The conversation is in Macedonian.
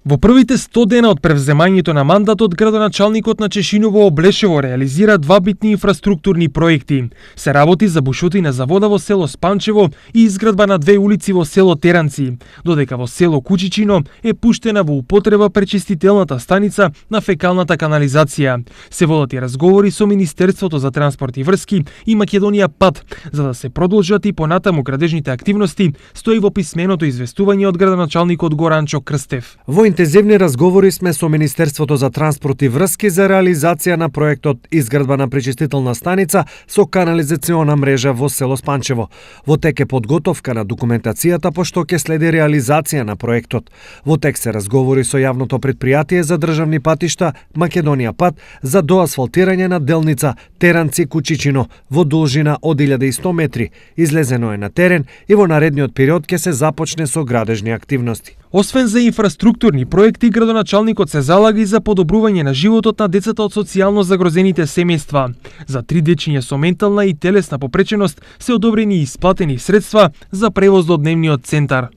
Во првите 100 дена од превземањето на мандатот, градоначалникот на Чешиново Облешево реализира два битни инфраструктурни проекти. Се работи за бушотина за вода во село Спанчево и изградба на две улици во село Теранци, додека во село Кучичино е пуштена во употреба пречистителната станица на фекалната канализација. Се водат и разговори со Министерството за транспорт и врски и Македонија Пат, за да се продолжат и понатаму градежните активности, стои во писменото известување од градоначалникот Горанчо Крстев. Во интензивни разговори сме со Министерството за транспорт и врски за реализација на проектот изградба на пречистителна станица со канализациона мрежа во село Спанчево. Во тек е подготовка на документацијата, пошто ќе следи реализација на проектот. Во тек се разговори со јавното претпријатие за државни патишта Македонија Пат за доасфалтирање на делница Теранци Кучичино во должина од 1100 метри. Излезено е на терен и во наредниот период ќе се започне со градежни активности. Освен за инфраструктурни проекти, градоначалникот се залага и за подобрување на животот на децата од социјално загрозените семејства. За 3 дечиња со ментална и телесна попреченост се одобрени и исплатени средства за превоз до дневниот центар.